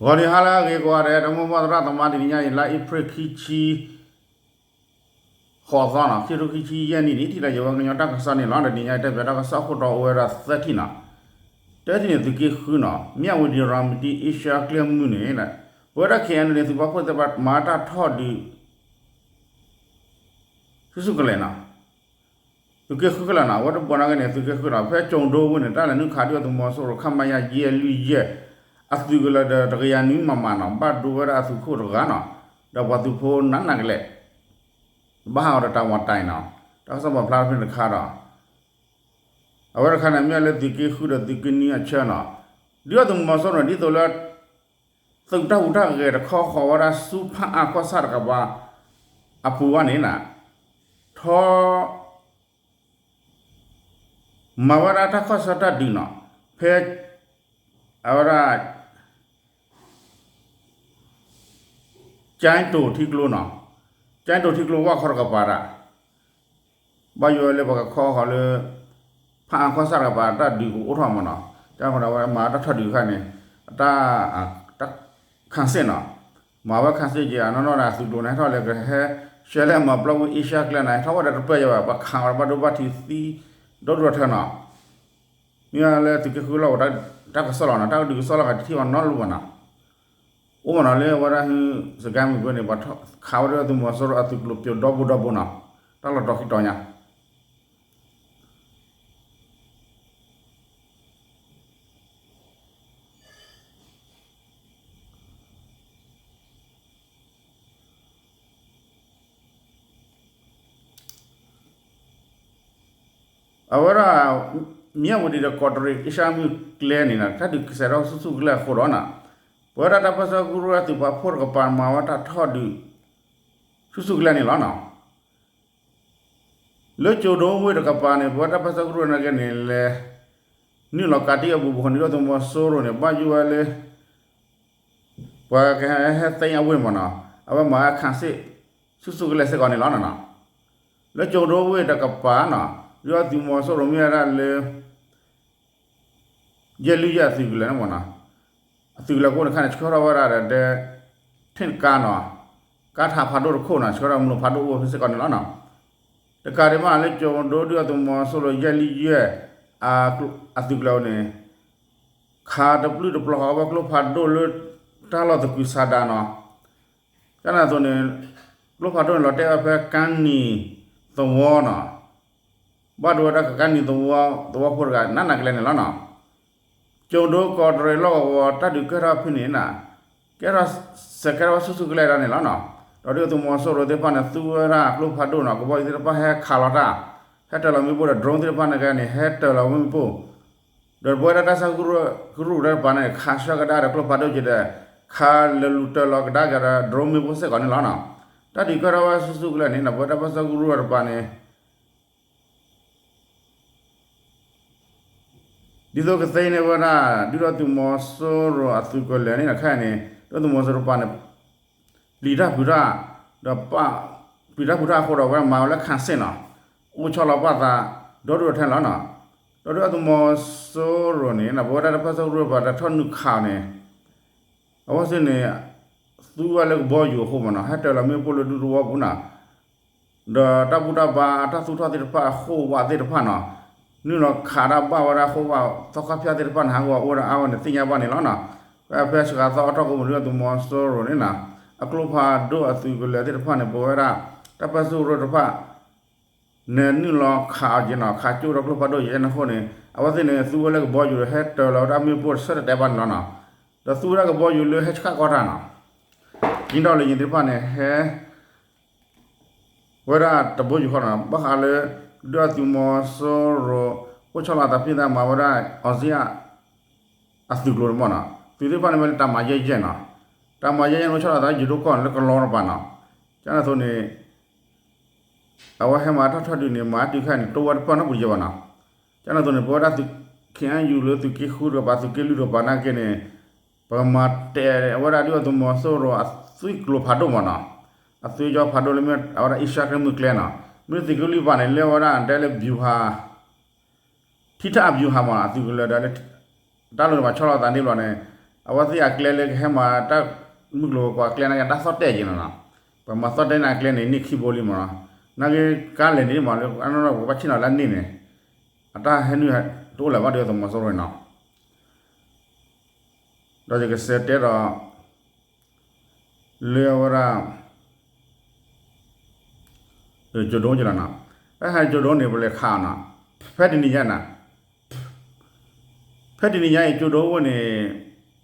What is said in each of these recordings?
ဂီၤနံၤဟါလၢအဂ့ၤကိးဂၤဒဲး တၢ်မိၢ်ပှၢ်သရၣ်သမါ တနံၤညါအံၤ လါအ့ဖြ့ၣ်ခံဆံ ဃိးသီနီၤ ခံကထိခံဆံယဲၢ်နံၣ်န့ၣ် ထံၣ်လိာ်ယဝဲကညီတၢ်ကစီၣ်န့ၣ်လီၤ. တနံၤညါအံၤ တဲပၠးတၢ်ကစီၣ်အခိၣ်တီအိၣ်ဝဲဒၣ်သၢထံၣ်နီၤ. တထံၣ်န့ၣ် သုးက့ဃုနီၤ မၠၣ်ဝတံၤရၤမတံ အ့ရှါကျဲမုၢ်န့ၣ် ပဝဲဒၣ် ခ့ၣ်အဲၣ်ယူၣ် န့ၣ် သုးပာ်ဖှိၣ်သ့ၣ်တဖၣ် မၤတၢ်ထီၣ်ဒုး ဆူၣ်ဆူၣ်ကလဲာ်နီၤ သုးက့ဃုကလဲာ်နီၤ အဝဲတဘျီနာ်က့န့ၣ် သုးက့ဃုနီၤ ဖဲကၠိၤဒိဝ့ၢ်န့ၣ် တၢ်လဲၤနုာ်ခးဒုးအသုးမီၤစိရိၤ ခမရ ယဲၢ်လွံၢ်ယဲၢ် အသုးကလၢၤဒီး တကယၤနွံမမနီၤ ဘၣ်ဒိဝဲဒၣ်အသုးခိၣ်တဂၤနီၤ ဒီးပှၤသုးဖိနးနးကလဲာ် ဘၣ်ဟးဂီၤဒီးတၢ်ဝီတၢ်အံၤနီၤ တၢ်ကစီၣ်ပာ်ဖျါဖဲန့ၣ်တခါဒီး အဝဲတခါန့ၣ် မ့ၢ်လၢသုးက့ဃုဒီးသုးက့နွံအဆၢနီၤ ဒုးအသုးမီၤစိရိၤန့ၣ် ဒ်သိးလၢ သုးတၢ်ဟူးတၢ်ဂဲၤတခီဃီၤဝဲဒၣ်ဆူဖၣ်အၣ်ကီၢ်ဆၣ်တကပၤ အပူၤဝဲန့ၣ်နီၤ ထီ မၤဝဲဒၣ်တၢ်ခီၣ်ဆၢတၢ်ဒုးနီၤ ဖဲ အဝဲဒၣ် ကၠဲတိၤထံကျိနီၤ ကၠဲတိၤထံကျိဝၣ်ခီတကပၤဒၣ် ဘၣ်ယိၣ်ဝဲလၢပှၤကခီဃီၤလၢ ဖၣ်အၣ်ကီၢ်ဆၣ်တကပၤတၢ်ဒုးကအိၣ်ထီၣ်မးနီၤ ကၠဲဃိဒၣ်ဝဲမၤတၢ်ထီၣ်ဒုးခါန့ၣ် အတၢ် ခးစ့ၣ်နီၤ မၤဝဲခးစ့ၣ်က့ၤအနီၢ်နီၢ်ဒီးသုးကျိၤန့ၣ် ဟဲထီၣ်လဲၤကဟဲ ရှဲလဲၣ်မၤပျီဝံၤအ့ရှါကျဲနီၤ ဟဲထီၣ်ဝဲဒီးတပၢၢ်ယၤဘၣ် ပှၤခးဝဲဒီးဘၣ်ဒိဘၣ်ထံးသံ ဒီဒူၣ်ဒီထၢနီၤ မ့ၢ်လၢသုးက့ဃုလီၢ်ကဝီၤ တၢ်ကစီၣ်လီၤနီၤ တၢ်ကဒုးကစီၣ်လီၤကတထံၣ်ဘၣ်နီတလီၢ်ဘၣ်နီၤ အိၣ်မးနီၤလၢအဝဲဒၣ်ဟု စကဲမုၢ်ကွ့န့ၣ် ပှၤခးဝဲဒၣ်သုးမီၤစိရိၤအသုးကျိၤပျိာ်ဒီဘိဒီဘိနီၤ တၢ်လီၤတီၤခံတီၤညါ အဝဲဒၣ် မၠၣ်ဝတံၤဒီးကီးတရံး အ့ရှါမုၢ်ကျဲန့ၣ်နီၤ တၢ်ဒုးကစဲးထီၣ်ဆူၣ်ဆူၣ်ကလဲာ်အဃိဒီးနီၤ ပဝဲဒၣ်တၢ်ပၢၢ်ဆၢကရူၢ်အသုးပာ်ဖှိၣ်တကပၤမၤဝဲတၢ်ထီၣ်ဒုး ဆူၣ်ဆူၣ်ကလဲာ်န့ၣ်လီၤနီၤ လၢကၠိၤဒိဝ့ၢ်တကပၤန့ၣ် ပဝဲတၢ်ပၢၢ်ဆၢကရူၢ်နာ်က့န့ၣ် လဲၤနုာ်လီၤကးတံၢ်အဘူးဘူးဃီန့ၣ် ဒုးအသုးမီၤစိရိၤန့ၣ် ဘၣ်ယိၣ်ဝဲလၢ ပှၤကဟဲသ့အဝ့ၢ်မးနီၤ အဝဲမၤဝဲခးစ့ၣ် ဆူၣ်ဆူၣ်ကလဲာ်စ့ၢ်ကီးန့ၣ်လီၤနီၤ လၢကၠိၤဒိဝ့ၢ်တကပၤနီၤ ဒုးအသုးမီၤစိရိၤမ့ၢ်ဝဲဒၣ်လၢ ယဲၢ်လွံၢ်ယဲၢ်အသုးကလၢၤန့ၣ်မးနီၤ အသုးကလၢၤကိးန့ၣ်ခါန့ၣ် ဆှၢထီၣ်ဝဲဒၣ်ဒီး ထ့ၣ်ကါနီၤ ကါထးဖးဒိၣ်တခိၣ်နီၤ ဆှၢထီၣ်မလိၤဖးဒိၣ်အိၣ်ဖဲစ့ၢ်ကီးန့ၣ်လီၤနီၤ တကးဒံးမးလၢကၠိၤဒိဒုးအသုးမီၤစိရိၤယဲၢ်လွံၢ်ယဲၢ် အသုးကလၢၤန့ၣ် ခးတပျုၢ်တပျီၤဃီဝဲကျိဖးဒိၣ်လၢ တၢ်လီၢ်သကုၤဆးဒးနီၤ ကန့ၣ်အသိးန့ၣ် ကျိဖးဒိၣ်န့ၣ် လီၤတဲာ်ဝဲဖဲကါနံၤသဝီနီၤ ဘၣ်ဒိဝဲဒၣ်ကါနံၤသဝီ သဝီဖိတဂၤ နးနးကလဲာ်န့ၣ်လီၤနီၤ ကၠိၤဒိကီးတရံးလီၢ်ကဝီၤ တၢ်ဒုးကဲထီၣ်ဖဲန့ၣ်နီၤ ကဲထီၣ်စဲးကဲထီၣ်ဝဲဆူၣ်ဆူၣ်ကလဲာ်ဒၣ်န့ၣ်လီၤနီၤ ဒီးဒုးအသုးမီၤစိရိၤသ့ၣ်တဖၣ်န့ၣ် သူဝဲဒၣ်ကျိဖးဒိၣ်နီၤ ကဘီယူၤသ့ၣ်တဖၣ်ဟဲခးလီၤတၢ် ဟဲတၢၤလီၤမ့ၣ်ပိၢ်ဒီး drone သ့ၣ်တဖၣ်န့ၣ်ကဲန့ၣ် ဟဲတၢၤလီၤမ့ၣ်ပိၢ် ဒီးပဝဲဒၣ်တၢ်ဆၢကရူၢ်တကပၤန့ၣ် ခးဆှၢကဒါဒီးကျိဖးဒိၣ်က့ၤဒီး ခးလၢလူၤတၢၤလီၤကဒါက့ၤဒီး drone မ့ၣ်ပိၢ်စ့ၢ်ကီးန့ၣ်လီၤနီၤ တၢ်ဒုးကဲထီၣ်ဝဲဆူၣ်ဆူၣ်ကလဲာ်န့ၣ်နီၤ ပဝဲတၢ်ပၢၢ်ဆၢကရူၢ်တကပၤန့ၣ် ဒ်သိးကသ့န့ၢ်ဝဲဒၣ် ဒုးဒီးသုးမီၤစိရိၤအသုးကလၢၤန့ၣ်တခါန့ၣ် ဒုးသုးမီၤစိရိၤတကပၤန့ၣ် ပျံၤတၢ်ဖုးတၢ် ဒီးပ ပျံၤတၢ်ဖုးတၢ်အဃိဒီး အဝဲမၤဝဲလၢခးစ့ၣ်နီၤ အိၣ်ဆီလီၤပာ်သး ဒီဒူၣ်ဒီထၢန့ၣ်လီၤနီၤ ဒီးဒုးအသုးမီၤစိရိၤန့ၣ် ပဝဲဒၣ်တၢ်ပၢၢ်ဆၢကရူၢ်တကပၤ တၢ်ထီၣ်နုာ်ခးအီၤန့ၣ် အဝဲသ့ၣ်န့ၣ် သူဝဲလၢကဘီယူၤအဃိမးနီၤ ဟဲတၢၤလီၤမ့ၣ်ပိၢ်လၢဒူသဝီပူၤနီၤ ဒီးတၢ်ဘူၣ်တၢ်ဘါတၢ်သူၣ်ထီၣ်သ့ၣ်တဖၣ်အဃိဝးသ့ၣ်တဖၣ်နီၤ နုာ်လီၤခးတၢ်ဘၣ်ဝဲဒၣ်ဃိဝးသီခါဖၠၣ်သ့ၣ်တဖၣ်န့ၣ် ဟးဂီၤအိၣ်ဝဲဒၣ်အါဝဲန့ၣ် သ့ၣ်ညါဘၣ်န့ၣ်လီၤနီၤ ဖဲဖဲစှၤသီအတီၢ်ကိးမုၢ်ဒုးအသုးမီၤစိရိၤန့ၣ်နီၤ အကျိဖးဒိၣ်အသုးကလၢၤသ့ၣ်တဖၣ်န့ၣ် ပဝဲဒၣ် တၢ်ပၢၢ်ဆၢကရူၢ်တကပၤ န့ၣ်နုာ်လီၤခးအီၤက့ၤနီၤ ခးကၠိၣ်ဒီးကျိဖးဒိၣ်ယဲၢ်န့ၣ်အဃိန့ၣ် အဝဲသ့ၣ်န့ၣ် သူဝဲလၢကဘီယူၤဒီး ဟဲတၢၤလီၤဝဲဒၣ်မ့ၣ်ပိၢ်တဆၢတဲာ်တဲာ်ဘၣ်န့ၣ်လီၤနီၤ ဒီးသူဝဲဒၣ်ကဘီယူၤလၢဟဲဆှၣ်ကီၢ်တၢ်နီၤ ကၠံဒီးလၢညံၤသ့ၣ်တဖၣ်န့ၣ် ဟဲ ဝဲဒၣ်တဘိယူၢ်ဃီနီၤ ဘၣ်ဃးလၢ ဒုးအသုးမီၤစိရိၤ အိၣ်ဆီလီၤအသးဖံးသးမၤဝဲဒၣ် အီစံၣ်အ အသုးကျိၤန့ၣ်မးနီၤ သုးသ့ၣ်တဖၣ်န့ၣ်မ့ၢ်လၢတၢ်မၤယဲၢ်ယဲၢ်နီၤ တၢ်မၤယဲၢ်ယဲၢ်န့ၣ် အိၣ်ဆီလီၤအသးယိၤဒိၣ်ကီၢ်န့ၣ်လၢကလီတကပၤနီၤ ကန့ၣ်အသိးန့ၣ် အဝဲဟဲမၤတၢ်ထီၣ်ဒုးန့ၣ် မၤတုၤခဲအံၤန့ၣ် တိဝဲတပၢၢ်နီတပူၤယဲၢ်ဘၣ်နီၤ ကန့ၣ်အသိးန့ၣ် ပဝဲဒၣ်သုး ခ့ၣ်အဲၣ်ယူၣ် လၢသုးက့ဃုတကပၤ သုးက့လွံၢ်တကပၤနာ်က့န့ၣ် ပကမၤတဲာ်ဝဲဒၣ်ဒုးအသုးမီၤစိရိၤအသွံၣ်ကျိၤဖးဒိၣ်မးနီၤ အသွံၣ်ကၠီဖးဒိၣ်လၢမ့ၢ်အဝဲဒၣ်အ့ရှါကျဲမုၢ်ကျဲနီၤ မ့ၢ်သုးက့လွံၢ်တကပၤန့ၣ် လၢအဝဲဒၣ်တဲလၢ ဗျူဟာ ထံထၣ်အဗျူဟာမးနီၤ အသုးကလၢၤဒီး တၢ်လီၢ်န့ၣ်ပှၤဆီလီၤသးန့ၣ်ဘျီန့ၣ် အဝဲသ့ၣ်အကျဲလၢကဟဲမၤတၢ်မုၢ်ကျိၤဝဲၤကွာ်အကျဲန့ၣ် တၢ်သီၣ်တဲာ်က့ၤနီၤနီၤ, ပှၤမၤသီၣ်တဲာ်န့ၣ်အကျဲန့ၣ် န့ၢ်ခံဘိလံမ့ၢ်နီၤ, နာ်က့ကါလဲၣ်န့ၣ်မ့ၢ်လၢအနီၢ်နီၢ်ပှၤဘၣ်ဆ့ၣ်နီၤလၢန့ၣ်န့ၣ်, အတၢ်ဟဲနုာ်တအိၣ်လၢၤဘၣ် ဒုၣ်ဒါသုးမီၤစိရိၤနီၤ, ဒီးယကစံးတဲဒီး လၢအဝဲဒၣ် ကၠိၤဒိက့ၤလီၤနီၤ, ဖဲဟဲကၠိၤဒိန့ၣ် ပလဲၤခးနီၤ, ဖဲတနံၤညါနီၤ, ဖဲတနံၤညါအံၤ ကၠိၤဒိဝ့ၢ်န့ၣ်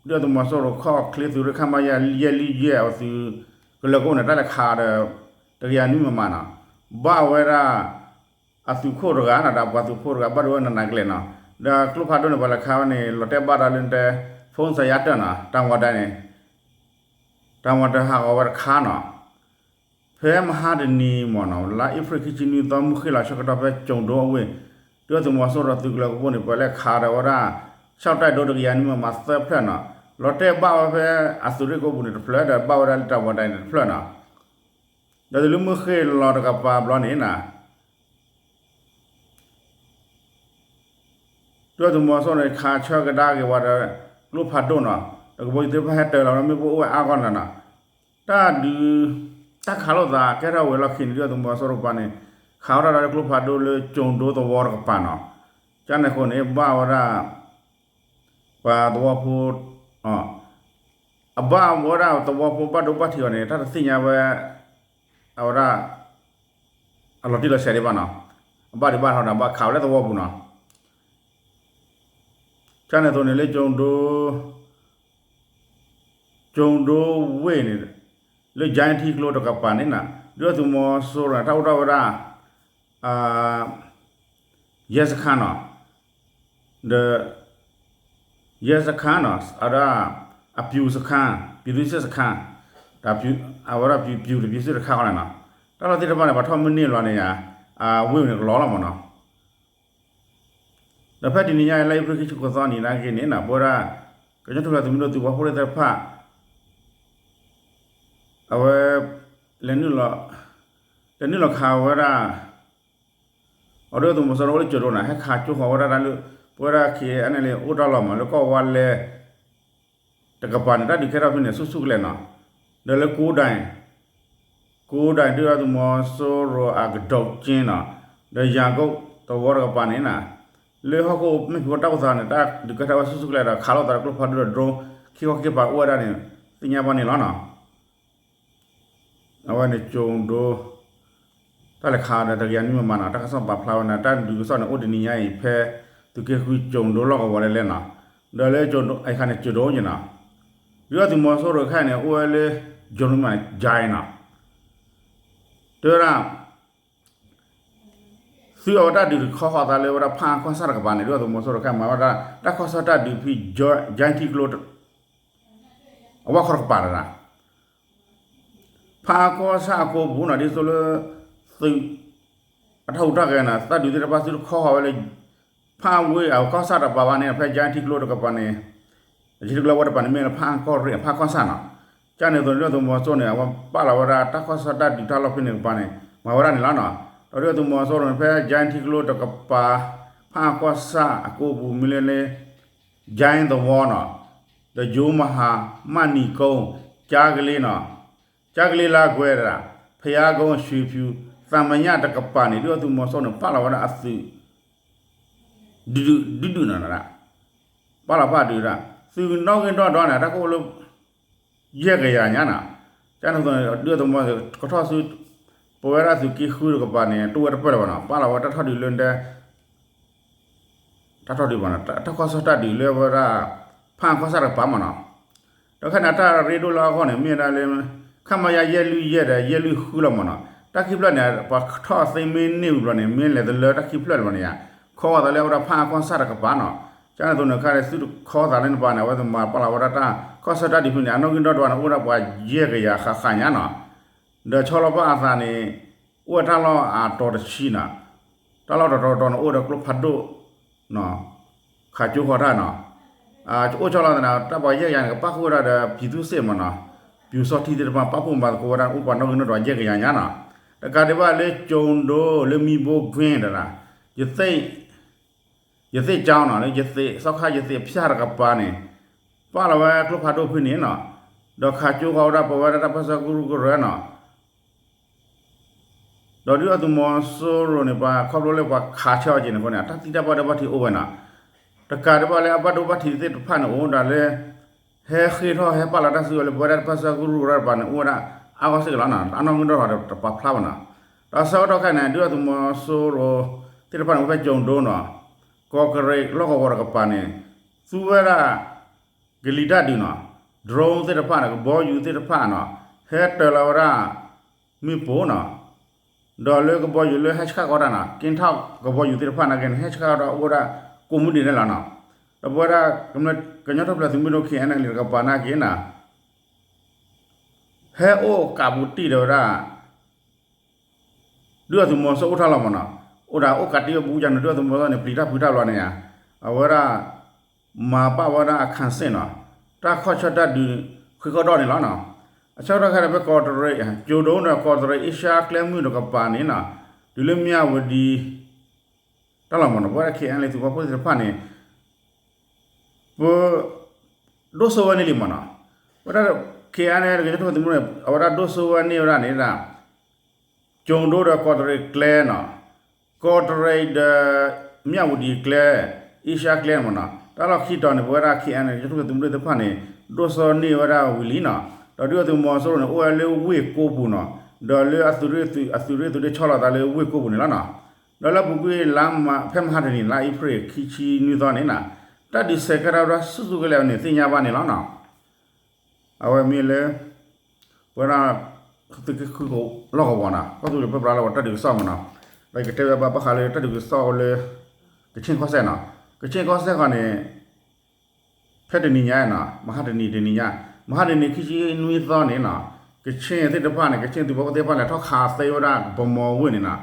ဒုၣ်ဒါသုးမီၤစိရိၤခီၣ်ချ့သုးရ့ၣ် ခမရ ယဲၢ်လွံၢ်ယဲၢ် အသုးကလၢၤကအိၣ်န့ၣ် တၢ်လဲၤခးဒီး တကယၤနွံမမနီၤ, ဘၣ်ဝဲဒၣ် အသုးခိၣ်တဂၤနီၤ ဒီးပှၤသုးဖိတဂၤ ဘၣ်ဒိဝဲနးနးကလဲာ်နီၤ, ဒီးကျိဖးဒိၣ်န့ၣ် ပှၤလဲၤခးဝဲန့ၣ် လီၤတဲာ်ဘၣ်ဒီးလၢတဲ ဖိစၢ်ယါတၢၢ်နီၤ တၢ်ဝီဒၣ်န့ၣ် တၢ်ဝီတၢ်ဟးဂီၤဝဲတခါနီၤ, ဖဲမဟါတနံၤမ့ၢ်နီၤ လါအ့ဖြ့ၣ်ခံဆံနွံသီ မုၢ်ဃ့ၢ်လီၤဆၢကတီၢ် ဖဲကၠိၤဒိအဝ့ၢ် ဒုၣ်ဒါသုးမီၤစိရိၤသုးကလၢၤကအိၣ်န့ၣ် ပှၤလဲၤခးဒီးဝဲဒၣ် ဆၣ်တဲၣ်ဒိတကယၤနွံမမသၢဖျၢၣ်နီၤ, လီၤတဲာ်ဘၣ်ဝဲဖဲအသုးရ့ၣ်ကိပူၤန့ၣ်တဖျၢၣ် ဒီးဘၣ်ဝဲဒၣ်လၢတၢ်ဝီဒၣ်န့ၣ်တဖျၢၣ်နီၤ, ဒီးတုၤလၢမုၢ်ဃ့ၢ်လီၤတကပၤဘျီန့ၣ်နီၤ ဒုၣ်ဒါသုးမီၤစိရိၤန့ၣ် ခးဆၢကဒါက့ၤဝဲဒီး ကျိဖးဒိၣ်နီၤ, ဒီးကဘီယူၤသ့ၣ်တဖၣ်ဟဲတၢၤလီၤ မ့ၣ်ပိၢ်အိၣ်ဝဲအါဂီၢ်နီၤနီၤ, တၢ်ဒုး တၢ်ခးလိာ်သးကဲထီၣ်ဝဲလီၢ်ခံန့ၣ် ဒုၣ်ဒါသုးမီၤစိရိၤတကပၤန့ၣ် ခးဝဲဒၣ်ဒီးကျိဖးဒိၣ်လၢကၠိၤဒိသဝီတကပၤနီၤ, ကန့ၣ်အဃိန့ၣ် ဘၣ်ဝဲဒၣ် ပှၤသဝီဖိ အဘၣ်ဝဲဒၣ်သဝီဖိဘၣ်ဒိဘၣ်ထံးအီၤန့ၣ် တၢ်တသ့ၣ်ညါဝဲ အဝဲဒၣ် အလီၤတံၢ်လီၤဆဲးဒံးဘၣ်နီၤ, အဘၣ်ဒံးဘၣ်ထီၣ်ဒီး ဘၣ်ခးဝဲလၢသဝီပူၤနီၤ, ကန့ၣ်အသိးန့ၣ်လၢ ကၠိၤဒိဝ့ၢ်န့ၣ် လၢ ကၠဲထံကျိ တကပၤန့ၣ်နီၤ ဒုၣ်ဒါသုးမီၤစိရိၤန့ၣ် တၢ်အိၣ်ထီၣ်ဝဲဒၣ် ရဲစခန်းနီၤ, ဒီး ရဲစခန်းနီၤ အဒၣ် အပျူၤစခန်း ပြည်သူ့စစ်စခန်း အဝဲဒၣ်ပျူၤ ပြည်သူ့စစ် တခါဃီလဲၣ်နီၤ, တၢ်လီၢ်သ့ၣ်တဖၣ်န့ၣ် ပှၤထီၣ်မ့ၢ်န့ၢ်လီၤန့ၣ်ယါ အဝ့ၢ်န့ၣ်ကလီလီၤမ့ၢ်နီၤ, ဒီးဖဲတနံၤညါအံၤ လါအ့ဖြ့ၣ်ခံဆံဃိးသီနံၤနာ်က့န့ၣ်နီၤ ပဝဲဒၣ် ကညီထူၣ်ဖျဲးသုးမုၢ်ဒိၣ်သုးဝီဖိသ့ၣ်တဖၣ် အဝဲ လဲၤနုာ်လီၤ လဲၤနုာ်လီၤခးဝဲဒၣ် အဒုၣ်ဒါသုးမီၤစိရိၤအိၣ်လၢကၠိၤဒိနီၤ ဟဲခးကၠိဃီၤဝဲဒၣ်တၢ်လၢ ပဝဲဒၣ် KNLA အိၣ်တၢ်လီၢ်မး လၢကီၢ်ဝါလဲ တကပၤန့ၣ် တၢ်ဒုးကဲထီၣ်ဖဲန့ၣ် ဆူၣ်ဆူၣ်ကလဲာ်နီၤ, ဒီးလၢကိးဒဲး ကိးဒဲး ဒုၣ်ဒါသုးမီၤစိရိၤအကဒီးကၠ့နီၤ, ဒီးယၤကိၣ်သဝီတကပၤန့ၣ်နီၤ, လၢဟီၣ်ခိၣ်မဲာ်ဖံးခိၣ်တၢ်အိၣ်သးန့ၣ် တၢ်ဒုးကဲထီၣ်ဝဲဆူၣ်ဆူၣ်ကလဲာ်ဒီး ခးလိာ်သးဒီးကျိဖးဒိၣ်ဒီး drone ခံခီခံကပၤအိၣ်ဝဲဒၣ်န့ၣ် သ့ၣ်ညါဘၣ်န့ၣ်လီၤနီၤ. အဝဲန့ၣ်ကၠိၤဒိ တၢ်လဲၤခးဒီးတကယၤနွံမမနီၤ တၢ်ကစီၣ်ပာ်ဖျါဝဲန့ၣ် တၢ်ဒုးကစီၣ်န့ၣ် အိၣ်တနံၤညါအံၤ ဖဲသုးက့ဃုကၠိၤဒိလီၢ်ကဝီၤလဲၣ်လဲၣ်နီၤ, ဒီးလၢကၠိၤဒိအခါန့ၣ် ကၠိၤဒိအံၤနီၤ, ဒုၣ်ဒါသုးမီၤစိရိၤအခါန့ၣ် အိၣ်ဝဲလၢ ကၠိၤဒိမးန့ၣ် ကၠဲနီၤ, တဲဝဲဒၣ် သုးအဝဲတၢ်ဒုးတခီဃီသးလၢဝဲဒၣ်ဖးအါကီၢ်ဆၣ်တကပၤန့ၣ် ဒုၣ်ဒါသုးမီၤစိရိၤတခါ မၤဝဲဒၣ်တၢ်ကီၢ်ဆၣ်တၢ်ဒုးဖဲ ကၠဲထံကျိ အဝဲခီတကပၤတဒၣ် ဖးအါကီၢ်ဆၣ်အကိပူၤနီၤ ဒ်သိးလၢ သုး အတၢ်ဟူးတၢ်ဂဲၤနီၤ တၢ်ဒုးသ့ၣ်တဖၣ်သုတခီဃီဝဲလၢ ဖးဝ့ၢ်အကီၢ်ဆၣ်တကပၤဘၣ်န့ၣ် ဖဲကၠဲထံကျိတကပၤန့ၣ် ကၠဲထံကျိဝဲတကပၤန့ၣ် မ့ၢ်လၢဖးအါကီၢ်ရ့ၣ် ဖးကီၢ်ဆၣ်နီၤ, ကန့ၣ်အသိးန့ၣ် ဒုၣ်ဒါသုးမီၤစိရိၤန့ၣ် အဝဲပာ်လီၤဝဲဒၣ်တၢ်ကီၢ်ဆၣ်တၢ်ဒုးတၢ်လီၢ်ဖဲန့ၣ်တကပၤန့ၣ် မၤဝဲဒၣ်န့ၣ်လီၤနီၤ, ဒီးဒုၣ်ဒါသုးမီၤစိရိၤန့ၣ် ဖဲကၠဲထံကျိတကပၤ ဖးအါကီၢ်ဆၣ်အကိပူၤမ့ၢ်လၢန့ၣ် ကၠဲသဝီနီၤ, ဒီးယိၤမဟါ မၢ်နံၤကိ ကၠါကလ့နီၤ, ကၠါကလ့လါကွဲတဒၣ် ဖယါကိ ရွှေဖီ သးမညၣ်တကပၤန့ၣ် ဒုၣ်ဒါသုးမီၤစိရိၤန့ၣ် ပာ်လီၤဝဲဒၣ်အသုး ဒုဒုဒုဒုနီၤဒၣ် ပာ်လီၤဖးဒုးဒၣ် သုးနီၣ်ဂံၢ်နီၣ်ဒွးန့ၣ် တၢ်ကအိၣ်လၢ ယဲၢ်ကယၤညါနီၤ, ကန့ၣ်အသိးန့ၣ် ဒုၣ်ဒါသုးမီၤစိရိၤ ကထီၣ်ဆူ ပဝဲဒၣ်သုးက့ဃုတကပၤန့ၣ် တအိၣ်ဝဲတပၢၢ်လၢၤဘၣ်နီၤ, ပာ်လီၤဝဲတၢ်ထီၣ်ဒုးလၢတဲ တၢ်ထီၣ်ဒုးဘၣ်နီၤ, တၢ်ကီၢ်ဆၣ်တၢ်ဒုးလၢဝဲဒၣ် ဖးအါကီၢ်ဆၣ်တကပၤမးနီၤ, ဒီးခဲန့ၣ် တၢ်ရ့ဒိၣ်လၢအဂီၢ်န့ၣ် မ့ၢ်ဝဲဒၣ်လၢ ခမရ ယဲၢ်လွံၢ်ယဲၢ်ဒီး ယဲၢ်လွံၢ်ဃုလီၤမးနီၤ, တၢ်ခံဖျၢၣ်န့ၣ် ပှၤထီၣ်သ့မ့ၢ်န့ၢ်ဝံၤဘျီန့ၣ် မ့ၢ်လဲၤတလၢတၢ်ခံဖျၢၣ်လၢၤဘၣ်န့ၣ်ဧါ, ခီဂီၤသးလၢအဝဲဒၣ်ဖးအါကီၢ်ဆၣ်တကပၤနီၤ, ကန့ၣ်အသိးန့ၣ် ခါန့ၣ် သုတခီသးလၢန့ၣ်တကပၤန့ၣ် အဝဲသ့ၣ်မၤပာ်လီၤဝဲဒၣ်တၢ်ကီၢ်ဆၣ်တၢ်ဒုးဖဲန့ၣ် အနီၣ်ဂံၢ်နီၣ်ဒွးန့ၣ် အိၣ်ဝဲဒၣ်ပှၤယဲၢ်ကယၤဃၣ်ဃၣ်ညါနီၤ, ဒီးဆီလီၤပာ်အသးန့ၣ် အိၣ်ဝဲတၢ်လီၢ်အတီၤတဆံနီၤ, တၢ်လီၢ်တီၤတီၤတီၤန့ၣ် အိၣ်ဒီးကျိဖးဒိၣ် ခးကၠိဃီၤတၢ်နီၤ, အိၣ်ဆီလီၤသးန့ၣ် တၢ်ပှၤယဲၢ်ကယၤန့ၣ် ကပၣ်ဃုာ်ဝဲဒၣ်ဒီး ပြည်သူ့စစ်မးနီၤ, ပျူစောထီးသ့ၣ်တဖၣ် ပာ်ဖှိၣ်မၤသကိးဝဲဒၣ် အိၣ်ပှၤနီၣ်ဂံၢ်နီၣ်ဒွးယဲၢ်ကယၤညါနီၤ, တကးဒံးဘၣ်လၢကၠိၤဒိ လၢမံဘိကွ့တဒၣ် ယသ့ၣ် ယသ့ၣ်ကၠီနီၤ လၢယသ့ၣ် စီခါယသ့ၣ်ဖၠၣ်တကပၤန့ၣ် ပာ်လီၤဝဲကျိဖးဒိၣ်ဖဲန့ၣ်နီၤ, ဒီးခးကၠိဃီဝဲဒၣ် ပဝဲဒၣ်တၢ်ပၢဆှၢကရူၢ်ကရၢနီၤ, ဒီးဒုၣ်ဒါသုးမီၤစိရိၤန့ၣ် ပှၤခီဖျိလၢပှၤခးဆၢအီၤက့ၤန့ၣ်အဃိန့ၣ် အတၢ်သံတၢ်ပှၢ်ဒီးဘၣ်ထံးအိၣ်ဝဲနီၤ, တကးဒံးဘၣ်လၢအဘၣ်ဒိဘၣ်ထံးသ့ၣ်တဖၣ်န့ၣ် အိၣ်ဒၣ်လၢ ဟဲဃ့ထီၣ်ဟဲပာ်လီၤတၢ်စုကဝဲၤလၢပဝဲဒၣ်တၢ်ပၢဆှၢကရူၢ်ကရၢတကပၤန့ၣ် အိၣ်ဝဲဒၣ်အါဂီၢ်စ့ၢ်ကီးလီၤနီၤ, အနီၣ်ဂံၢ်ဒီးတပာ်ဖျါဘၣ်နီၤ, ဒီးဆၢကတီၢ်ခဲအံၤန့ၣ် ဒုၣ်ဒါသုးမီၤစိရိၤသ့ၣ်တဖၣ်န့ၣ် အိၣ်ဖဲကၠိၤဒိနီၤ, ကီးကရ့းလီၢ်ကဝီၤတကပၤန့ၣ် သူဝဲဒၣ် ကလံၤတၢ်ဒုးနီၤ, drone သ့ၣ်တဖၣ်န့ၣ် ကဘီယူၤသ့ၣ်တဖၣ်နီၤ, ဟဲတၢၤလီၤဝဲဒၣ် မ့ၣ်ပိၢ်နီၤ, ဒီးလၢကဘီယူၤလၢဟဲဆှၣ်ကီးတၢ်နီၤ က့ထီၣ်ကဘီယူၤသ့ၣ်တဖၣ်နာ်က့န့ၣ် ဟဲဆှၣ်ကီးတၢ်အိၣ်ဝဲဒၣ်ကိးမုၢ်ဒံးန့ၣ်လီၤနီၤ, ဒီးပဝဲဒၣ် ကညီထူၣ်ဖျဲးသုးမုၢ်ဒိၣ် K N L A တကပၤနာ်က့နီၤ ဟဲအိၣ်ကးပူၤတံၢ်ဒီးဝဲဒၣ် ဒုၣ်ဒါသုးမီၤစိရိၤအိၣ်ထီၣ်လီၤမ့ၢ်နီၤ, အိၣ်ဒၣ်အိၣ်ကးတံၢ်ဝဲဘူးကန့ၣ် ဒုၣ်ဒါသုးမီၤစိရိၤန့ၣ် ပျံၤတၢ်ဖုးတၢ်ဘျီန့ၣ်ဧါ, အဝဲဒၣ် မၤပာ်ဝဲဒၣ်အခၢၣ်စ့ၢ်နီၤ, တၢ်ခီၣ်ဆၢတၢ်ဒုးဃ့ကီၢ်ဒီၣ်န့ၣ်လီၤနီၤ, အဆၢကတီၢ်ခဲအံၤဖဲကီးတရံး ကၠိၤဒိဒီးကီးတရံးအ့ရှါကျဲမုၢ်တကပၤန့ၣ်နီၤ, တုၤလၢမၠၣ်ဝတံၤ တၢ်လီၢ်မ့ၢ်နီၤ ပဝဲဒၣ် K N L A သုးပာ်ဖှိၣ်သ့ၣ်တဖၣ်န့ၣ် ပ ဒိၣ်စိဝဲန့ၢ်လံမ့ၢ်နီၤ, ဝဲဒၣ် K N L A ကညီထူၣ်ဖျဲးသုးမုၢ်ဒိၣ်န့ၣ် အဝဲဒၣ်ဒိၣ်စိဝဲန့ၢ်ဝဲဒၣ်န့ၣ်ဒၣ် ကၠိၤဒိဒီးကီးတရံးကျဲနီၤ, ကီးတရံးဒီး မၠၣ်ဝတံၤကျဲ, အ့ရှါကျဲန့ၣ်မ့ၢ်နီၤ, တၢ်လီၢ်ခံတီၤန့ၣ် ပဝဲဒၣ် K N L A ကညီထူၣ်ဖျဲးသုးမုၢ်ဒိၣ်သ့ၣ်တဖၣ်န့ၣ် ဒိၣ်စိန့ၢ်ဝဲဒၣ်ဝံၤလံနီၤ, ဒီးဒုၣ်ဒါသုးမီၤစိရိၤန့ၣ် အိၣ်ဝဲလၢဝ့ၢ်ကိးပူၤနီၤ, ဒီးလၢအသုးရ့ၣ်သုး အသုးရ့ၣ်သုးဒ့ဆီၣ်လီၤသးလၢဝ့ၢ်ကိးပူၤန့ၣ်လီၤနီၤ, ဒီးလၢအပူၤကွံာ်လါမး ဖဲမဟါတနံၤ လါအ့ဖြ့ၣ်ခံဆံနွံသီန့ၣ်နီၤ, တၢ်ဒုးဆဲးကဲထီၣ်ဝဲဒၣ်ဆူၣ်ဆူၣ်ကလဲာ်န့ၣ် သ့ၣ်ညါဘၣ်န့ၣ်လီၤနီၤ. အဝဲမ့ၢ်လၢ ပဝဲဒၣ် သုးက့ဃုလီၢ်ကဝီၤနီၤ, ကီၢ်သူလ့ၤပၢပြးလီၢ်ကဝီၤတၢ်ဒုးကစီၣ်မ့ၢ်နီၤ, ဒီးယကတဲဝဲဘၣ်ဘၣ်ဃးလၢတၢ်ဒုးကစီၣ်အိၣ်လၢ ကခ့ၣ်ကီၢ်စဲၣ်နီၤ, ကခ့ၣ်ကီၢ်စဲၣ်ဃီန့ၣ် ဖဲတနံၤညါနီၤ, မဟါတနံၤတနံၤညါ, မဟါတနံၤခံဆံနွံသီန့ၣ်နီၤ, ကခ့ၣ်သ့ၣ်တဖၣ်န့ၣ် ကခ့ၣ်သုးဖိသ့ၣ်တဖၣ်လဲၤထီၣ်ခးသ့ဝဲဒၣ် ဗန်းမော်ဝ့ၢ်န့ၣ်နီၤ,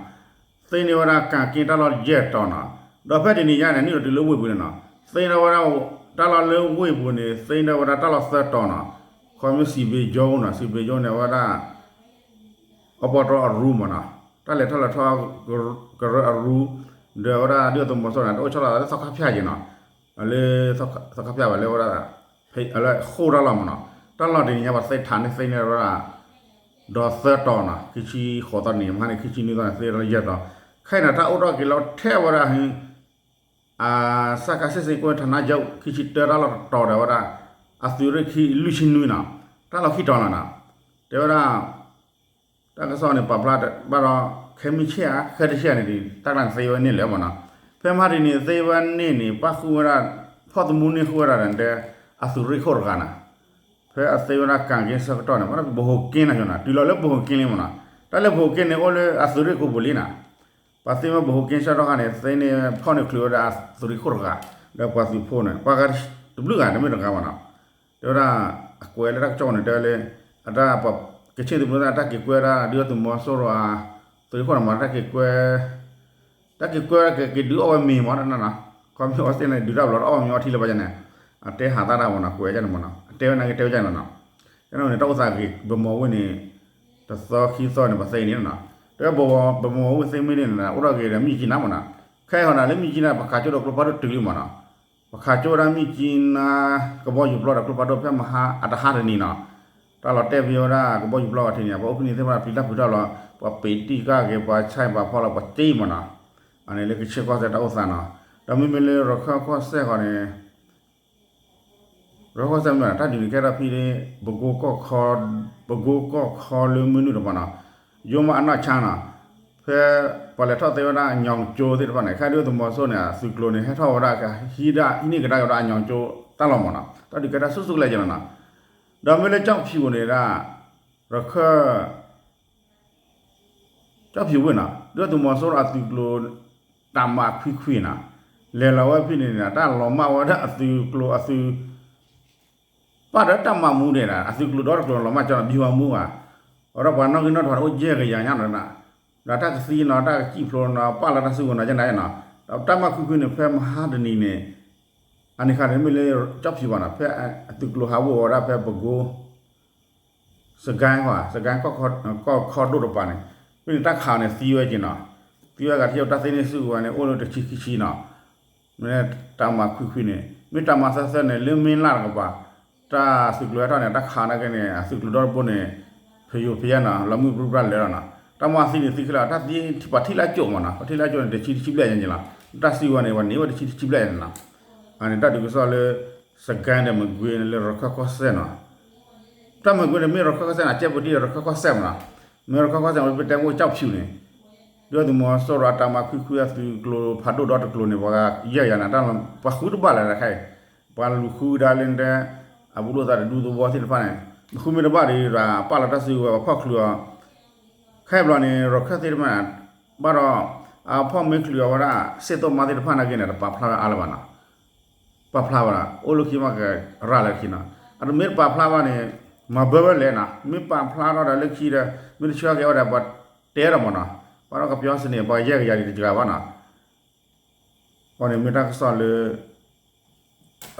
သ့န့ၢ်ဝဲဒၣ်ကၣ်က့တၢ်လီၢ်ယဲၢ်တီၤနီၤ, ဒီးဖဲတနံၤညါန့ၣ် နုာ်လီၤတုၤလၢဝ့ၢ်ပူၤန့ၣ်နီၤ, သ့န့ၢ်ဝဲဒၣ် တၢ်လီၢ်လၢဝ့ၢ်ပူၤန့ၣ် သ့န့ၢ်ဝဲဒၣ်တၢ်လီၢ်သၢတီၤနီၤ, ခီမ့ၢ်စံးဘ့ယိနီၤ, စံးဘ့ယိန့ၣ်ဝဲဒၣ် အီပီတီအရူမ့ၢ်နီၤ, တၢ်လဲၤထီၣ်လဲၤထီ ကရၢအရူ, ဒီးဝဲဒၣ်ဒုၣ်ဒါသုးမီၤစိရိၤန့ၣ် တအိၣ်ဆီလီၤသးလၢသီခါဖၠၣ်က့ၤနီၤ, လၢ သီခါဖၠၣ်ဘၣ်လၢဝဲဒၣ် လၢဃိၣ်တၢ်လီၢ်မ့ၢ်နီၤ, တၢ်လီၢ်တနံၤညါပှၤသ့ထးန့ၢ်သ့န့ၢ်ဝဲဒၣ် ဒီးသၢတီၤနီၤ, ခံဆံဃိးသီတနံၤ မဟါန့ၣ် ခံဆံနွံသီန့ၣ် သ့ဒီးယဲၢ်တီၤ, ခဲအံၤန့ၣ်တၢ်အိၣ်ထီၣ်က့ၤလီၤထဲဝဲဒၣ် အစကစ့ၢ်ကီး ဌာနချုပ် ခံဆံတၢတၢ်လီၢ်တတီၤဒီးဝဲဒၣ် အသုးရ့ၣ်ခံလွံၢ်ဆံနွံနီၤ, တၢ်လီၢ်ခံတီၤလီၤနီၤ, တဲဝဲဒၣ် တၢ်ကစီၣ်န့ၣ် ပာ်ဖျါဘၣ်ဒီး ခဲမုၢ်ဆ့ၣ်ဧါ ခဲတဆ့ၣ်ဧါန့ၣ် တၢ်ကျါန့ၣ်သ့ဝဲန့ၢ်လၢၤမ့ၢ်နီၤ, ဖဲမဟါတနံၤန့ၣ် သ့ဝဲန့ၢ်န့ၣ် ပၣ်ဃုာ်ဝဲဒၣ် ဖီၣ်သမူန့ၢ်ဃုာ်ဝဲဒၣ်ဒီး အသုးရ့ၣ်ခိၣ်တဂၤနီၤ, ဖဲအသ့ဝဲဒၣ်ကၣ်က့ဆၢကတီၢ်န့ၣ် ဘၣ်ဒီး ဗဟိုကင်းနီၤ, တုၤလီၤလၢ ဗဟိုကင်း လံမ့ၢ်နီၤ, တၢ်လၢ ဗဟိုကင်း န့ၣ် အိၣ်လၢအသုးရ့ၣ်ကိးပူၤလံနီၤ, ပှၤသ့ဝဲ ဗဟိုကင်း ဆၢကတီၢ်ခါန့ၣ် သ့န့ၢ်ဖီၣ်န့ၢ်ချုးဝဲဒၣ်အသုးရ့ၣ်ခိၣ်တဂၤ, ဒီးပှၤသုးဖိန့ၣ် ပှၤဂၤတဘျုးဂၤ တမ့ၢ်တဂၤဘၣ်နီၤ, တဲဝဲဒၣ် အကွဲးလၢတၢ်ကစီၣ်န့ၣ် တဲဝဲလၢ အတၢ် ကခ့ၣ်သုးမုၢ်ဒိၣ် တၢ်က့ၤကွဲဒၣ် ဒုၣ်ဒါသုးမီၤစိရိၤ သုးရ့ၣ်ခိၣ်န့ၣ်မ့ၢ် တၢ်က့ၤကွဲ တၢ်က့ၤကွဲက့ၤဒုးအီၣ်ဝဲမ့ၤမ့ၢ်နီၤ, ခီမ့ၢ်အီစ့ၣ်န့ၣ် ဒုးတၢ်ဘျီတအီၣ်မ့ၤအီထံလၢၤဘၣ်န့ၣ်, အတဲဟးသၣ်တၢ်မ့ၢ်နီၤ, ကွဲးဒ်န့ၣ်မ့ၢ်နီၤ, အတဲဝဲန့ၣ်က့ တဲဝဲဒ်န့ၣ်နီၤ, ကန့ၣ်န့ၣ် တၢ်အိၣ်သးဂ့ၤ ဗန်းမော်ဝ့ၢ်န့ၣ် တသီခံသီန့ၣ် ပှၤသ့န့ၣ်နီၤ, တဲဝဲ ဗန်းမော်ဝ့ၢ်သ့မ့ၢ်န့ၣ် အိၣ်ထီၣ်ဂ့ၤဒီး မြစ်ကြီးနား မ့ၢ်နီၤ, ခဲအံၤဟီဒီးလၢ မြစ်ကြီးနား ပခးကၠိဒီးကျိဖးဒိၣ်တုၤလံမ့ၢ်နီၤ, ပခးကၠိဝဲဒၣ် မြစ်ကြီးနား ကဘီယူၤပျီဒီးကျိဖးဒိၣ်ဖဲမဟါ အတဟါတနံၤနီၤ, တၢ်လီၤတဲာ်ဖဲဝဲဒၣ် ကဘီယူၤပျီဝဲထံန့ၣ် ပှၤအိၣ်ဖဲန့ၣ်သ့ၣ်တဖၣ် ပျံၤတၢ်ဖုးတၢ်လီၤ, ပှၤပ့ၤတံၢ်ကၢ်ဂ့ၤ ပှၤဆဲးပှၤဖီလီၤ ပှၤစ့မ့ၢ်နီၤ, အန့ၣ်လၢကခ့ၣ်ကီၢ်စဲၣ်တၢ်အိၣ်သးနီၤ, ဒီးမ့မ့ၢ်လၢရခၢၣ်ကီၢ်စဲၣ်ဃီန့ၣ် ရခၢၣ်ကီၢ်စဲၣ်မ့ၢ်နီၤ တၢ်ဒုးန့ၣ်ကဲထီၣ်ဖဲလၢ ပကိကီၢ်ခီ ပကိကီၢ်ခီလၢမုၢ်နုာ်တပၤနီၤ, ယိမးအနီၢ်ဆါနီၤ, ဖဲပှၤလဲၤထီၣ်သ့ဝဲဒၣ် ညီကၠိ သ့ၣ်တဖၣ်န့ၣ် ခဲဒုၣ်ဒါသုးမီၤစိရိၤန့ၣ် အသုးကျိၤန့ၣ် ဟဲထီၣ်ဝဲဒၣ် ဟံးဒၣ်ဟံးန့ၢ်ကဒါက့ၤဝဲဒၣ် အညီကၠိ တၢ်လီၢ်မ့ၢ်နီၤ, တၢ်ဒုးကဲထီၣ်ဆူၣ်ဆူၣ်ကလဲာ်က့ၤလီၤနီၤ, ဒီးမ့ၢ်လၢကၠီၣ်ဖၠူၣ်န့ၣ်ဒၣ် ရခၢၣ် ကၠီၣ်ဖၠူၣ်ဝ့ၢ်နီၤ ဒုၣ်ဒါသုးမီၤစိရိၤအသုးကျိၤ တၢ်မၤခွံခွံနီၤ, လဲၤလီၤဝဲဖဲန့ၣ်န့ၣ် တၢ်လီၤမၢ်ဝဲဒၣ်အသုးကျိၤအသုး ပၣ်ဒီးတၢ်မၤမူဒဲးနီၤ အသုးကျိၤဒီတကျိၤလီၤမၢ်ကၠီနီၤ ဘံၣ်ဝၤမူဘၣ်, အဝဲဒၣ်ပှၤနီၣ်ဂံၢ်နီၣ်ဒွးအိၣ်ယဲၢ်ကယၤညါနီၤ, ဒီးတၢ်ကသံနီၤ တၢ်ကစံၣ်ဖျိနီၤ ပၣ်လီၤတၢ်စုကဝဲၤနီၤ ယဲၢ်နၤယဲၢ်နီၤ, ဒီးတၢ်မၤခွံခွံန့ၣ် ဖဲမဟါတနံၤန့ၣ် အန့ၣ်ခါန့ၣ်မ့ၢ်လၢကၠီၣ်ဖၠူၣ်ဘၣ်နီၤ ဖဲအသုးကျိၤဟးဂီၤဝဲဒၣ်ဖဲပကိ စကဲဝဲ စကဲ ကီၢ်ခီဒိၣ်တပၤန့ၣ်, ဖဲန့ၣ်တၢ်ခးန့ၣ်သံဝဲက့ၤနီၤ, သံဝဲဂၤတယုၢ်တၢ်သ့န့ၢ်စုကဝဲၤန့ၣ် အိၣ်လၢတဆံခံဆံနီၤ, မ့ၢ်တၢ်မၤခွံခွံန့ၣ် မ့ၢ်တၢ်မၤသၢသၢန့ၣ် လၢမ့ၢ်လၢ်တကပၤ တၢ်သုးကျိၤဟဲထီၣ်န့ၣ် တၢ်ခးနာ်က့န့ၣ် အသုးကျိၤဒီတဘိန့ၣ် ဖယိၤဖယဲနီၤ လီၤမုၢ်ပြံပြါလၢာ်လီၤနီၤ. တၢ်မ့ၢ်သံန့ၣ်သံခဲလၢာ် တၢ်သံပှၤထံၣ်လၢအကၠိၣ်မးနီၤ ပှၤထံၣ်လၢအကၠိၣ်န့ၣ် တဆံတဆံဘျဲၣ်ညါန့ၣ်လီၤ. တၢ်စံးဝဲန့ၣ် ပှၤန့ၢ်ဝဲတဆံတဆံဘျဲၣ်ညါန့ၣ်လီၤ. အန့ၣ်တၢ်ဒုးကစီၣ်လၢ စကဲဒီးမကွ့ၤန့ၣ်လၢရခၢၣ်ကီၢ်စဲၣ်နီၤ. တၢ်မကွ့ၤန့ၣ်မ့ၢ်ရခၢၣ်ကီၢ်စဲၣ်နီၤ ကဲပဒံၣ်ဒီးရခၢၣ်ကီၢ်စဲၣ်မးနီၤ. မ့ၢ်ရခၢၣ်ကီၢ်စဲၣ်မး ပတဲမ့ၢ်ကၠီၣ်ဖၠူၣ်န့ၣ် ဒုၣ်ဒါသုးမီၤစိရိၤအတၢ်မၤခွံခွံအသုးကျိၤဖးဒိၣ်ဒီတကျိၤန့ၣ် ပှၤယဲၢ်ကယၤန့ၣ် ပှၤဃုတဘၣ်လၢၤတခါအံၤ ပှၤလူၤဃုကဒါလၢတဲ အဘူးလိာ်သးတဒူသဝီသ့ၣ်တဖၣ်န့ၣ် နဃုမ့ၢ်တဘၣ်ဒီး ပာ်လီၤတၢ်စုကဝဲၤပှၤဖီၣ်ချုးအီၤ ခဲအံၤဘျီန့ၣ် ရခၢၣ်သ့ၣ်တဖၣ်န့ၣ် ဘၣ်ဒီး အဖီၣ်မ့ၢ်ချုးအီၤဝဲဒၣ် စ့ၣ်သိၣ်မါသ့ၣ်တဖၣ်နာ်က့န့ၣ် တပာ်ဖျါဝဲအါလၢၤဘၣ်နီၤ. ပာ်ဖျါဝဲဒၣ် အိၣ်လၢခံမးကရၤလၢခံနီၤ. အတမ့ၢ်တပာ်ဖျါဘၣ်န့ၣ် မၤဘၢဝဲလဲၣ်နီၤ. မ့ၢ်ပာ်ဖျါထီၣ်ဒီးလၢခံဒီး မ့ၢ်တဆှၢက့ၤဝဲဒီး ပှၤတဲဒီးမးနီၤ. ပှၤဒီးကပျီစ့န့ၣ် ပှၤယဲၢ်ကယၤဒံးတကဂၤဘၣ်နီၤ. အန့ၣ်မ့ၢ်တၢ်ကစီၣ်လၢ အအံၤတ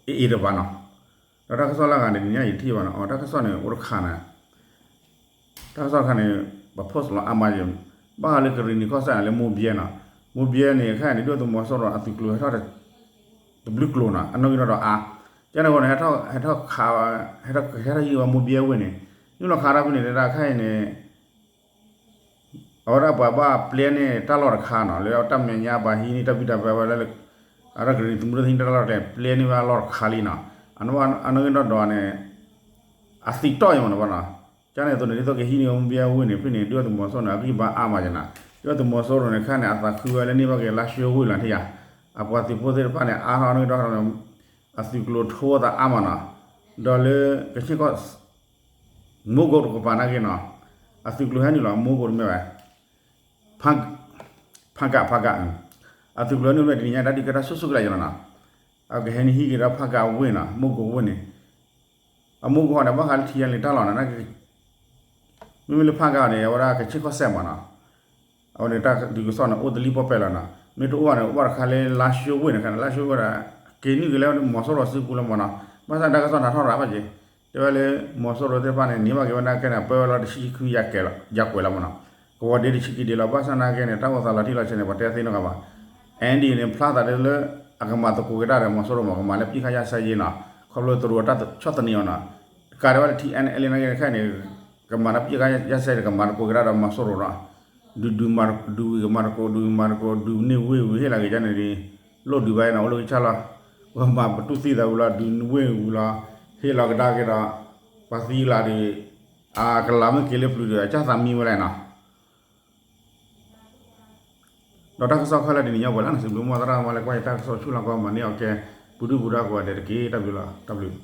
ဘၣ်နီၤ. ဒီးတၢ်ကစီၣ်လၢအဂၤန့ၣ် နံၤညါယထံၣ်ဘၣ်နီၤ အတၢ်ကစီၣ်န့ၣ် အိၣ်တခါန့ၣ် တၢ်ကစီၣ်တခါန့ၣ် ပှၤ post လီၤအါမးယဲၢ် ဘၣ်ဃးလၢကရံၣ်နံၤကီၢ်စဲၣ်န့ၣ်လၢမိၢ်ဘဲနီၤ. မိၢ်ဘဲန့ၣ် ခဲအံၤန့ၣ် ဒုၣ်ဒါသုးမီၤစိရိၤအသုးကျိၤဟဲထီၣ် တဘျုးကျိၤနီၤ အနီၣ်ဂံၢ်နီၣ်ဒီးအါ ကန့ၣ်အဃိန့ၣ် ဟဲထီၣ် ဟဲထီၣ်ခး ဟဲထီၣ်ဟံးဝဲမိၢ်ဘဲဝ့ၢ်န့ၣ် နုာ်လီၤခးတၢ်ဖဲန့ၣ် တၢ်ခဲအံၤန့ၣ် အဝဲဒၣ်ပှၤဘၣ်ပျဲန့ၢ်တၢ်လီၢ်တခါနီၤ လၢတၢ်မဲာ်ညါပှၤဟံးန့ၢ်တၢ်ဘံၣ်တၢ်ဘၢဝဲလၢ အတၢ်ကရံၣ်နံၤသုးမုၢ်ဒိၣ်ဟံးန့ၢ်တၢ်လီၢ်တခါ ပျဲန့ၢ်ဝဲလီၢ်တခါလံနီၤ. အနီၣ်ဂံၢ်နီၣ်ဒီးန့ၣ် အသံးတီၢ်အံၤမးနီၤဘၣ်နီၤ. ကန့ၣ်အသိးန့ၣ် ဒ်သိးကဟံးန့ၢ်မိၢ်ဘဲဝ့ၢ်န့ၣ် ဖဲန့ၣ် ဒုၣ်ဒါသုးမီၤစိရိၤန့ၣ် အဂံၢ်ဘါအါမးယဲၢ်နီၤ. ဒုၣ်ဒါသုးမီၤစိရိၤန့ၣ် ခဲအံၤန့ၣ် အသးခုဝဲလၢန့ၢ်ဘၣ်က့ၤလါၡိဝ့ၢ်လီၤထံၣ်ယါ အပှၤသုးဖိသ့ၣ်တဖၣ်န့ၣ် အါထီၣ်အနီၣ်ဂံၢ်ဒီး အသုးကျိၤထိသးအါမးနီၤ. ဒီးလၢကဆ့ၣ်ကီၢ် မိၢ်ကိးတကပၤနာ်က့နီၤ အသုးကျိၤဟဲနုာ်လီၤ မိၢ်ကိးတမ့ၢ်ဘၣ် ဖးကး ဖးကး အသုးကျိၤဟဲနုာ်မ့ၢ်တနံၤညါ တၢ်ဒုးကဲထီၣ်ဆူၣ်ဆူၣ်ကလာ်ယဲၢ်လီၤနီၤ. အကဟဲနုာ်ဟံးက့ၤဒီးဖးကးဝ့ၢ်နီၤ မိၢ်ကိးဝ့ၢ်န့ၣ် အမိၢ်ကိးန့ၣ် ဘၣ်ဃးလၢထံယါလံတၢ်လီၢ်နီၤ မ့မ့ၢ်လၢဖးကးန့ၣ် အဝဲဒၣ်ကဆ့ၣ်ကီၢ်စဲၣ်မးနီၤ. အဝဲန့ၣ်တၢ်ဒုးကစီၣ်န့ၣ် အိၣ်တလံၣ်ပီၣ်ပဲာ်လီၤနီၤ. မ့ၢ်တအိၣ်ဘၣ်န့ၣ် အိၣ်ဘၣ်တခါလၢလါၡိဝ့ၢ်န့ၣ် လါၡိဝ့ၢ်ဒီး က့ၤနုာ်က့ၤလၢမီၤစိရိၤစုပူၤလီၤမးနီၤ. ဘၣ်ဆၣ်တၢ်ကစီၣ်နၤထီၣ်ရၤဘၣ်က့ၤ တဲဝဲလၢ မီၤစိရိၤသ့ၣ်တဖၣ်န့ၣ် န့ၢ်ဘၣ်က့ၤဝဲဒၣ်ခဲန့ၣ် ပၢဝဲလီၤတဆံခံယၤကွဲးလီၤ ယၤကွဲးလီၤမးနီၤ. ကဝီၤဒ့တဆံခံဒ့လီၤ ဘၣ်ဆၣ်နာ်က့န့ၣ် တၢ်အိၣ်သးလီၤတံၢ်လီၤဆဲးန့ၣ် ပှၤတဲသ့နီတဂၤဘၣ်. အၣ်ဒ်အံၤန့ၣ် ဖျါသးလၢ အကမၤသကိးက့ၤတၢ်ဒီးမီၤစိရိၤမး ကမၤလၢပစ်ခတ်ရပ်စဲရေးနီၤ ခီဖျိတရူးအတၢ်ဆီၣ်သနံးအီၤနီၤ. တကးဒံးဘၣ်လၢ ထံ အၣ်အၣ်လ်အ့ နာ်က့ခဲအံၤန့ၣ် ကမၤတၢ်ပစ်ခတ်ရပ်စဲရေး ကမၤသကိးက့ၤတၢ်ဒီးမီၤစိရိၤနီၤ. ဒုး ဒုးမၤ ဒုးဝံၤကမၤသကိး ဒုးမၤသကိးဒုးန့ၢ်ဝ့ၢ်ဝံၤဟ့ၣ်လီၤက့ၤကန့ၣ်ဒ် လိၣ်ဒုးဘၣ်နီၤ အိၣ်လၢကဆၣ်လီၤ. ပမၤပတူၢ်သံသးဝံၤလီၤ ဒုးဝ့ၢ်ဝံၤလီၤ ဟ့ၣ်လီၤကဒါက့ၤဒီး ပှၤသံလၢဒ် အကလၤမ့ၢ်က့ၤလၢပျုၤဒီး အကၢ်သးမံဝဲလဲၣ်နီၤ. ဒီးတၢ်ကစီၣ်ခဲလၢာ်တနံၤညါပှဲၤလၢ်နီၤ စံးဘျုးမီၢ်သရၣ်မၤလၢကွၢ်ယတၢ်ကစီၣ်ဆူၣ်လီၤကီမၤန့ၢ်အီၤကဲ ပူၤဒုၣ်ပူၤဒါကိးဂၤဒဲးတက့ၢ် တၢ်ဘျုးလီၤ တၢ်ဘျုး